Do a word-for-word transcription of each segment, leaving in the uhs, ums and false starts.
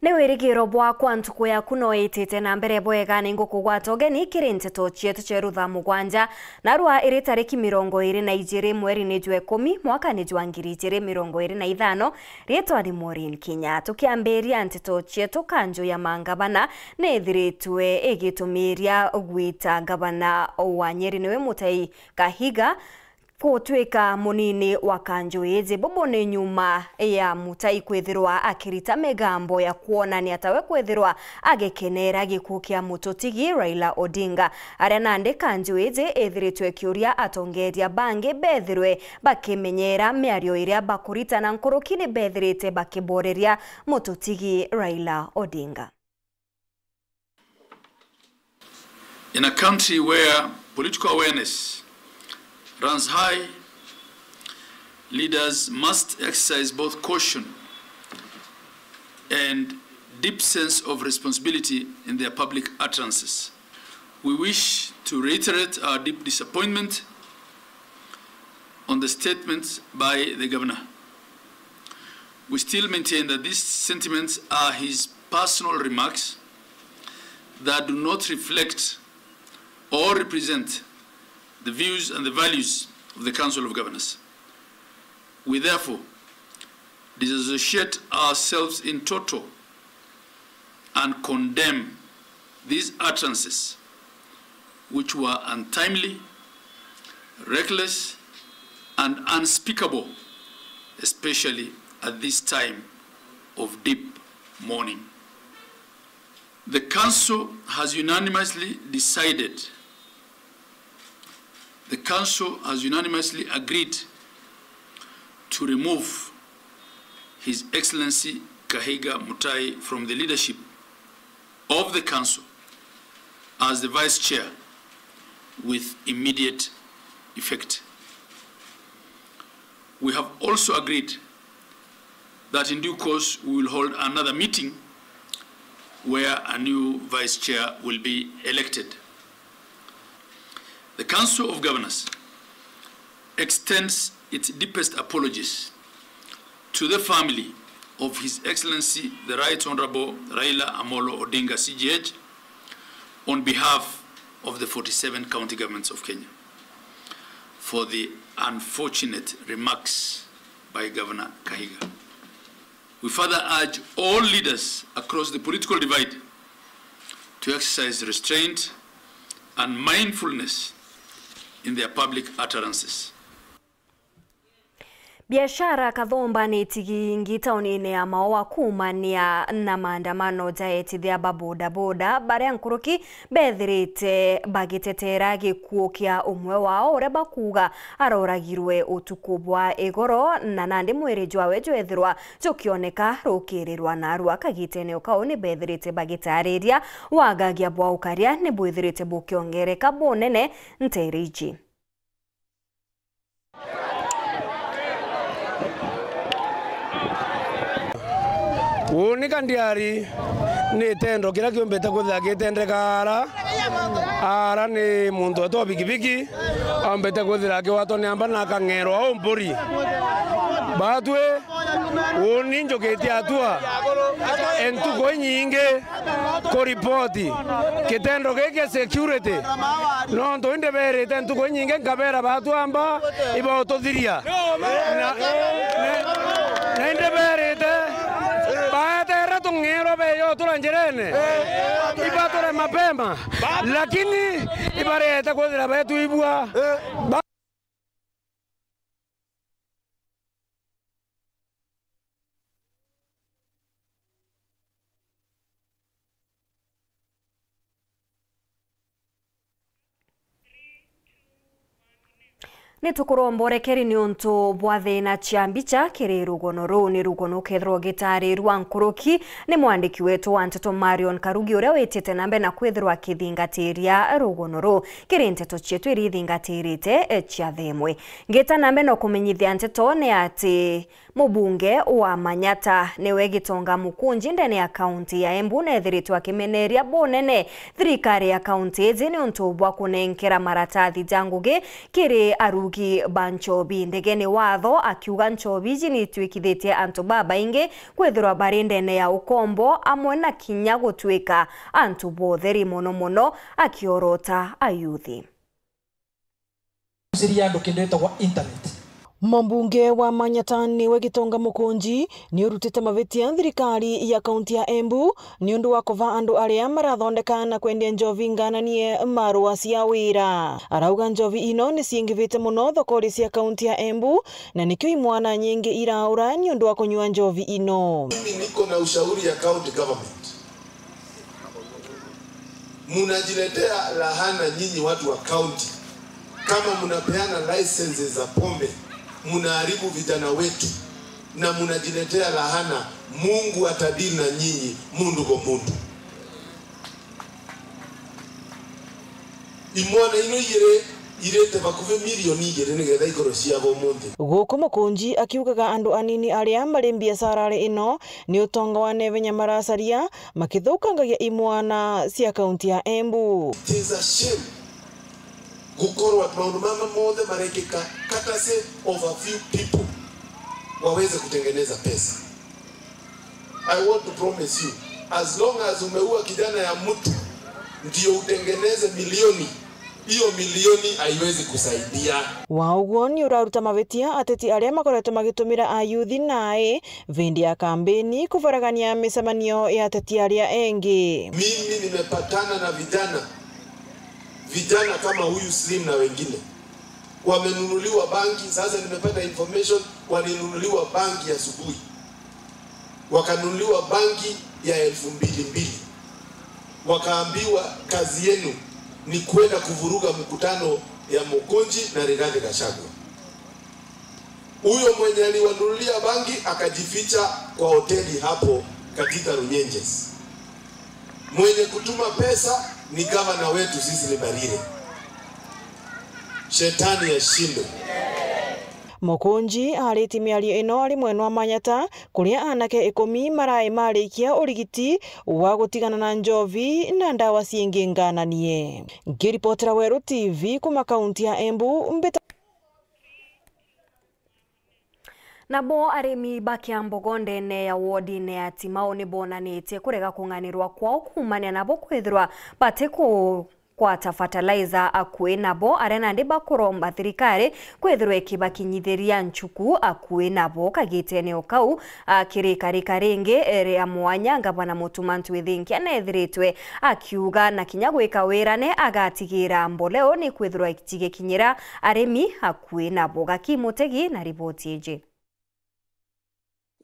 Ni wirigiro bwakwa ntuku yaku no itite na mbere bwega. Ni ngukugwata ugeni kiri nteto cietu cia rutha mugwanja, narua iri tariki mirongo iri na ijiri mweri ni jwa ikumi, mwaka ni jwa ngiri ijiri mirongo iri na ithano. Riitwa ni Maureen Kinya. Tukiambiria nteto cietu, kanju ya mangavana ni ithiritwe igitumiria gwita ngavana wa Nyeri niwe Mutahi Kahiga gutwika munini wa kanju iji. Bubu ni nyuma ya Mutai kwithirwa akirita migambo ya kwonania tawe kwithirwa agikenera gikuu kia mututigi Raila Odinga, aria nandi kanju iji ithiritwe ikiuria atongeria bangi bethirwe bakimenyera miario iria bakurita na nkuruki ni bethirite bakiboreria mututigi Raila Odinga. In a country where political awareness runs high, leaders must exercise both caution and deep sense of responsibility in their public utterances. We wish to reiterate our deep disappointment on the statements by the Governor. We still maintain that these sentiments are his personal remarks that do not reflect or represent the views and the values of the Council of Governors. We therefore disassociate ourselves in total and condemn these utterances, which were untimely, reckless, and unspeakable, especially at this time of deep mourning. The Council has unanimously decided, the Council has unanimously agreed to remove His Excellency Kahiga Mutahi from the leadership of the Council as the Vice Chair with immediate effect. We have also agreed that in due course we will hold another meeting where a new Vice Chair will be elected. The Council of Governors extends its deepest apologies to the family of His Excellency the Right Honourable Raila Amolo Odinga C G H on behalf of the forty-seven county governments of Kenya for the unfortunate remarks by Governor Kahiga. We further urge all leaders across the political divide to exercise restraint and mindfulness in their public utterances. Biashara kathomba ni tigingi taunine ya Maua kuumania na maandamano jaetithia ba bodaboda baria nkuruki bethirite bagitetera gikuu kia umwe wao uria bakuuga aroragirwe utuku bwa igoro, na nandi mwiri jwawe jwethirwa jukioneka rukiri rwa narua. Kagitene o kau ni bethirite bagitariria wagagia bwa ukaria ni bwithirite bukiongereka bunene ntere iji. Uuni Kandiari ni itendo kiria kiumbite kwithira gitendeka ara. Ara ni muntu wetu wa bikibiki aumbite kwithira akigwatwa ni amba na akang'erwa au mburi. Batwi, uuni njukitie atua entuku inyingi kuripoti kitendo giki kia security, nontu indi berite ntuku inyingi nkabera batwamba ibaututhiria. Na, na, na indi berite baetere tung'erwa beyo tura njirene ibature mapema, lakini ibarete kwithira betwibua. Ba- Ni tukuromborekeri niuntu bwa thina cia mbicha kiri rugono ruu. Ni rugono ukethirwa ugitarirua nkuruki ni mwandiki wetu wa nteto Marion Karugi, uria witite na mbere na kwithirwa akithingatiria rugono ruu. Kiri nteto cietu iria ithingatirite, eh, cia thaa imwe. Ngita na mbere na kumenyithia nteto ni ati Mubunge wa Manyata niwe Gitonga Mukunji ndene ya kaunti ya Embu neethiritwe akimeneria bunene thirikari ya kaunti iji niuntu bwa kunenkera maratathi ja ngugi kiri arugi ba nchobi ndegene watho, akiuga nchobi iji niitwikithitie antu babaingi kwithirwa bari ndene ya ukombo amwe na kinya gutwika antu botheri mono mono akiorota ayuthi. Guciria andu kindu gitagwa internet. Mumbunge wa Manyata niwe Gitonga Mukunji niurutite mavitia thirikari ya kaunti ya Embu niundu wa kuva andu aria marathondeka na kwendia njovi ngananie marua cia wira. Arauga njovi ino niciingivite mono thokori cia kaunti ya Embu na nikio imwana nyingi iraura niundu wa kunyua njovi ino. Mimi niko na ushauri ya county government. Munajiletea lahana nyinyi watu wa county. Kama munapeana licenses za pombe, munaharibu vijana wetu na munajiletea lahana. Mungu atadili na nyinyi mundu kwa mundu. Imwana ino igiri irite bakuvi milioni igiri nigetha ikorwe ciaba umunthi. Guku Mukunji akiugaga andu anini aria mari mbiacarari ino ni utonga wa nevenya maracaria makithukangagia imwana cia kaunti ya Embu. It is a shame gukorwa maundu mama mothe marekika courtesy of a few people waweze kutengeneza pesa. I want to promise you, as long as umeua kijana ya mtu ndio utengeneze milioni, hiyo milioni haiwezi kusaidia. Wa uguo ni uraruta mavitia ateti aria makoretwe magitumira ayuthi nae vindi ya kambeni kuvaragania micemanio ya ateti aria engi. Mimi nimepatana na vijana, vijana kama huyu Slim na wengine wamenunuliwa bangi. Sasa nimepata information walinunuliwa bangi asubuhi, wakanunuliwa bangi ya elfu mbili mbili, wakaambiwa kazi yenu ni kwenda kuvuruga mkutano ya Mukunji na Rigathi Gachagua. Huyo mwenye aliwanunulia bangi akajificha kwa hoteli hapo katika Runyenjes. Mwenye kutuma pesa ni gavana wetu Cecily Mbarire. Shetani ashindwe. Mukunji aritie miario ino ari mwena wa Manyata, kuria anake ikumi marai marikia urigiti wa gutigana na njovi na ndawa ciingi ngananie. Ngiripotera Weru T V kuma kaunti ya Embu, mbita Nabo arimi ba Kiambogo ndene ya wodine ya Timau ni bonanitie kurega kung'anirwa kwao kuumania nabo kwithirwa batiku kwata fertilizer akui nabo, aria nandi bakuromba thirikari kwithirwa ikibakinyithiria nchuku akui nabo. Kagitene o kau, a, kirikarika ringi ria mwanya, ngavana Mutuma Ntwithinkia neethiritwe akiuga na kinya gwika wirane agatigira mboleo ni kwithirwa ikigikinyira arimi akui nabo. Gaki Mutegi na riboti iji.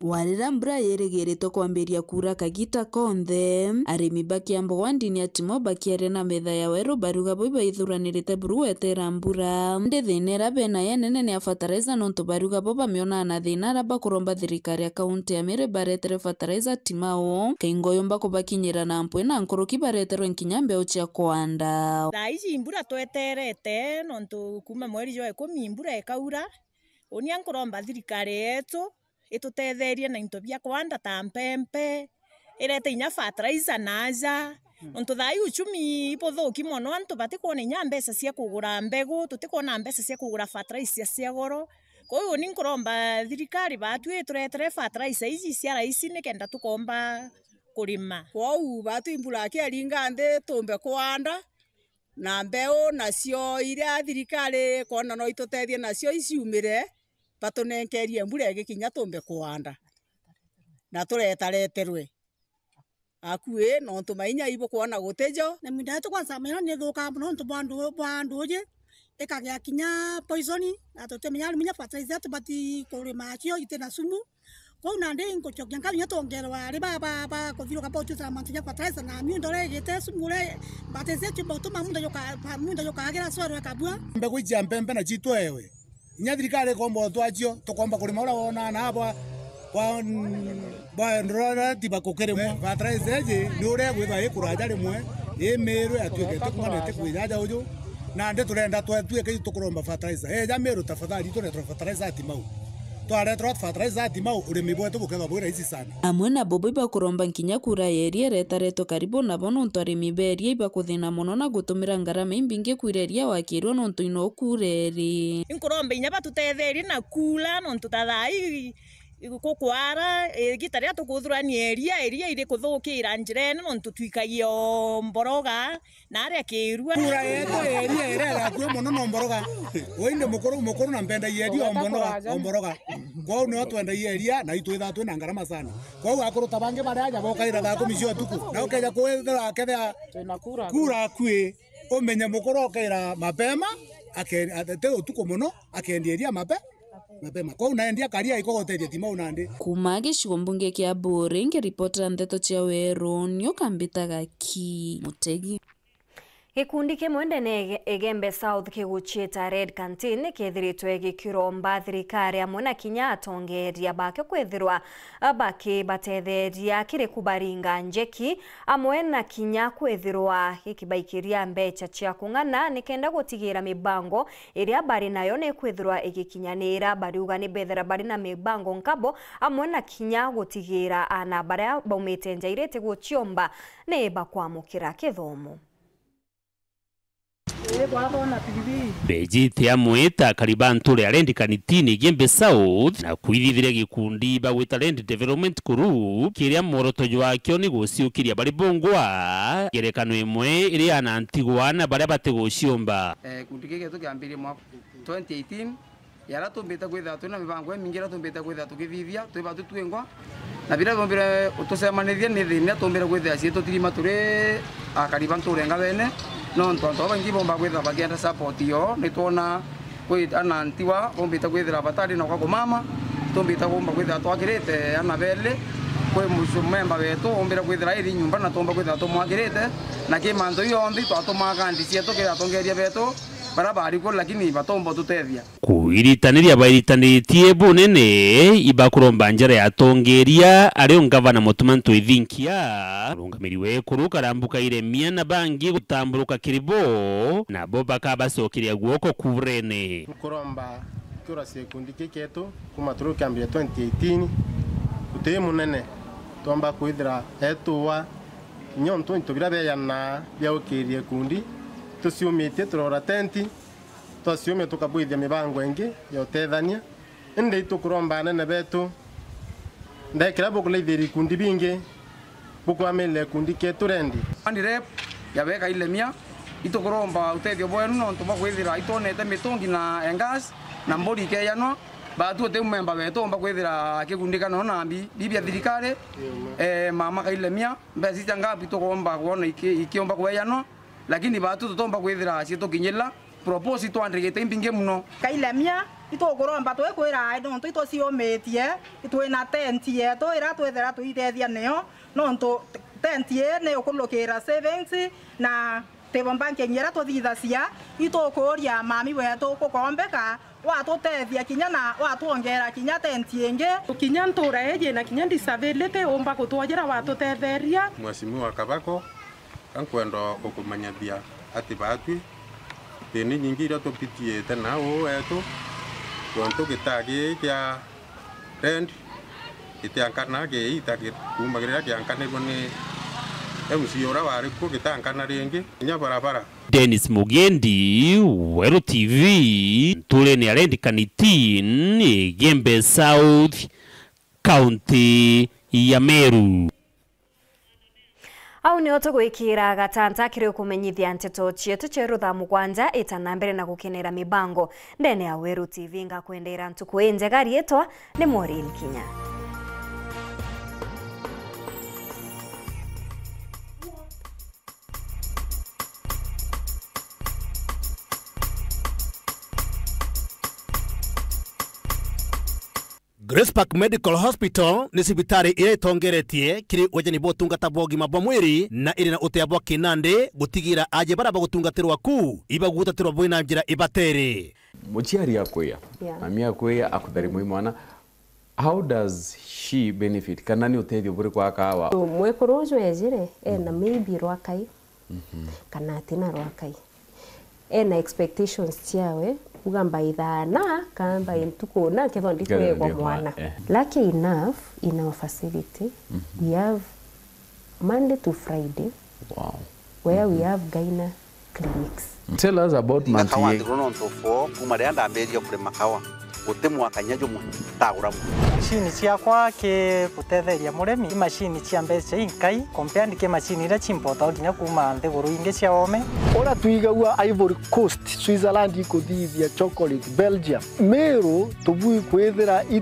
Warira mbura yirigiritwe kwambiria kuura kagita konthe, arimi ba Kiambogo ndini ya Timo bakiaria na metha ya Weru bariuga bo ibaithuranirite buru gweteera mbura. Indi thina iria benayo inene ni ya fertilizer, nontu bariuga bo bamionaga na thina aria bakuromba thirikari ya kaunti ya Meru ibaretere fertilizer Timau, kaingo yumba kubakinyira na mpwi na nkuruki bareterwe nkinya mbeu cia kuanda. Thaa iji mbura tweterete, nontu kuuma mweri jwa ikumi mbura ikaura. Uuni nkuromba thirikari yetu itutetherie na into bia kwanda ta mpempe, irete inya fertilizer naaja. Nontu thaa ii uchumi ibuthuki mono, antu batikwona inya mbeca cia kugura mbegu, tutikwona mbeca cia kugura fertilizer cia goro. Kwou uuni nkuromba thirikari baatu ituretere fertilizer iji cia raisi nikenda tukomba kurima. Kwou baatu imbura akiaringa nthi tumbe kwanda, na mbeu nacio iria thirikari ikwona no itutethie nacio iciumire, batunenkerie mbura igikinya tumbe kuanda, na turetareterwe akui, nontu mainya ibukwona gutijo. Na minda yetu kwanza meno ni ithukaa mono nontu bwa ndu-, bwa nduuji, ikagia kinya poison, na tutimenya ni minya fertilizer tubati kurima cio iti na sumu. Kwou nandi ngucokia Ngai inya twongerwa ari ba, ba, ba kuthiuruka ba ututa mantu ja fertilizer na miunda uria igite sumu uria mbati cia ciumba utuma miunda yuka-, miunda yukagira soil ikabua. Mbegu cia mpempe na citwewe. Inya thirikari ikomba utwacio, tukomba kurima uria wonaa na bwa, bwa, bwa ndorora tiba kukirimwa. Fertilizer iji ni uria igwithwa ikuraja rimwe, i Meru yatuikite kuma na itikwija aja uju. Nandi turenda twatuike tukuromba fertilizer. Eja Meru tafadhali tureterwe fertilizer ya Timau. Twareterwa fertilizer ya Timau, urimi bwetu bukethwa bwi rahisi sana. Amwe na bobo ibakuromba nkinya kura ya eria iretaretwe karibu nabo, nontu arimi ba eria ibakuthina mono na gutumira ngarama imbingi kwira eria wakirwe nontu ino kura iri. Inkuromba inya batutetherie na kura, nontu ta thaa ii gukwara, igita riria tukuthurania eria, eria iri kuthukira njirene, nontu twikagia o mboroga, na aria kirua. Kura yetu ya eria irera akui mono no mboroga. Uyu ndi mukuru, mukuru na mpendagia eria o mbono-, o mboroga. Kwou nio twendagia eria, na itwithaa twina ngarama sana. Kwou akuru ta bangi baria aja bokaira thaa kumi cia utuku, na ukeja kwithira akethia kura akui, umenye mukuru okaira mapema, ake-, ate utuku mono, akendia eria mape-, mapema. Kwou naendia karia iko gutethia Timau nandi. Kuma gicigo mbunge kia Buuri, ngiripotera ndeto cia Weru, nio kambitaga ki Mutegi. Gikundi kimwe ndene ya Ege-, Igembe South kiguciita Red Canteen kethirite gikiromba thirikari amwe na kinya atongeria bake kwithirwa bakibatetheria kiri kubaringa njeki, amwe na kinya kwithirwa gikibaikiria mbecha cia kung'ana nikenda gutigira mibango iria bari nayo ni kwithirwa igikinyanira. Bariuga ni bethira bari na mibango nkabo, amwe na kinya gutigira aana baria baumite nja iria itiguciomba ni bakwamukira kithomo. Bejite amwe ta akari ba nture ya Red Canteen Igembe South, na kwithithiria gikundi bagwita Red Development Group, kiria mworoto jwakio ni guciukiria bari bongwa, ngerekano imwe iri ana ntigwa na baria batiguciomba. Eh, gikundi giki gitũ kiambirie mwaka twenty eighteen, ya aria tumbite kwithira twina mibango imingi iria tumbite kwithira tukithithia twi batu twingwa, na biria biombire utucemanithia ni thina tumbire kwithira cii tutirima turi akari ba nture ngabene, nontu antu babaingi bomba kwithira bakienda support yo. Nitwona kwi ana ntigwa bombite kwithira batari na gwa kumama, tumbite kumba kwithira twakirite ana beli, kwi mucu-, memba wetu umbire kwithira iri nyumba na tumba kwithira tumwakirite, na ki mantu ionthe twatumaa kandi cietu kiri atongeria betu baria bari ku, lakini batomba tutethia. Kwiritaniria bairitanitie bunene, ibakuromba njara ya atongeria, ario ngavana Mutuma Ntwithinkia, murungamiri wekuru Karambu Kairemia na bangi gutamburuka kiri bo, nabo bakabacokeria guoko kurene. Kuromba kiura cia gikundi kii kietu kuma turi kiambia twenty eighteen, utii munene twomba kwithira etuwa kinya untu into biria biejana biaukirie gikundi, tuciumitie turora tenti, twaciumia tukabwithia mibango ingi ya utethania. Indi itukuromba anene betu, ndekira bukulaithiria ikundi bingi, bukwamire ikundi kietu rendi. Ani rep ya beka ilemia, itukuromba utethio bwenu nontu bwa kwithira itwonete mitungi na engas na mburi ikeyanwa. Batu uti memba wetu omba kwithira akigundika no na mbi, bibi ya thirikari, eh, mama kailemia, mbeca cia ngapi tukomba kwona iki-, ikiomba kweyanwa, lakini batu tutomba kwithira citukinyila. Propose itwandikite imbingi muno. Kailemia, itukuromba twikwira ai nontu ituciumitie, twina tenti yetu ira twithira tuitethia niyo, nontu tenti ii ni ukulukira savings na table banking iria tuthithacia. Itukuria mami wetu kukombeka, watutethia kinya na watwongera kinya tenti ingi. Kinya ntura iji na kinya disability umba kutwojera watutetheria. Mheshimiwa Kabako, ka nkwenda gukumanyithia ati baatwi thina inyingi iria tupitiite na uu wetu, tontu gitaa gii kia rent gitiankana, giita gi-, kuuma riria kiankanirwe ni M C A uria wari kuo, gitankana ringi. Kinya barabara. Dennis Mugendi, Weru T V, nturene ya Red Canteen, Igembe South, kaunti ya Meru. Au nio tugwikira gatanta kiri ukumenyithia nteto cietu cia rutha mugwanja ita na mbere na gukenera mibango ndene ya Weru T V. Ngakwendera ntuku injega. Riitwa ni Maureen Kinya. Grace Park Medical Hospital ni cibitari iria itongeretie kiri ujani bwa utungata bwa ugima bwa mwiri na iri na utea bwa kinandi gutigira aajie baria bagutungatirwa ku ibagutatirwa bwi na njira ibatere. Muciari akwiya, yeah, mami akwiya, akutharimwa i mwana, how does she benefit? Kana ni utethio buriku akawa? So, mwekuru uju ejire, ena, mhm, maybe rwakai, mhm, kana atina rwakai. Ena expectations ciawe, Uga mbaithaa na, kana mbai ntuku na, kethwa nditwegwa mwana. Eh. Lucky enough, in our facility, we have Monday to Friday, wow, where we have gyna clinics. Tell us about Mount Kawa Yei. Nthiguru nontu bwo, kuma riria ndambiririe kurima kawa, guti mwaka kinya jumwe ndagura mwe. Macini ciakwa ki gutetheria murimi, i macini cia mbeca inkai, compared ki macini iria ciimpotagwa kinya kuma nthiguru ingi cia oome. Uria twigagua Ivory Coast, Switzerland ikuthithia chocolate, Belgium. Miru tubui kwithira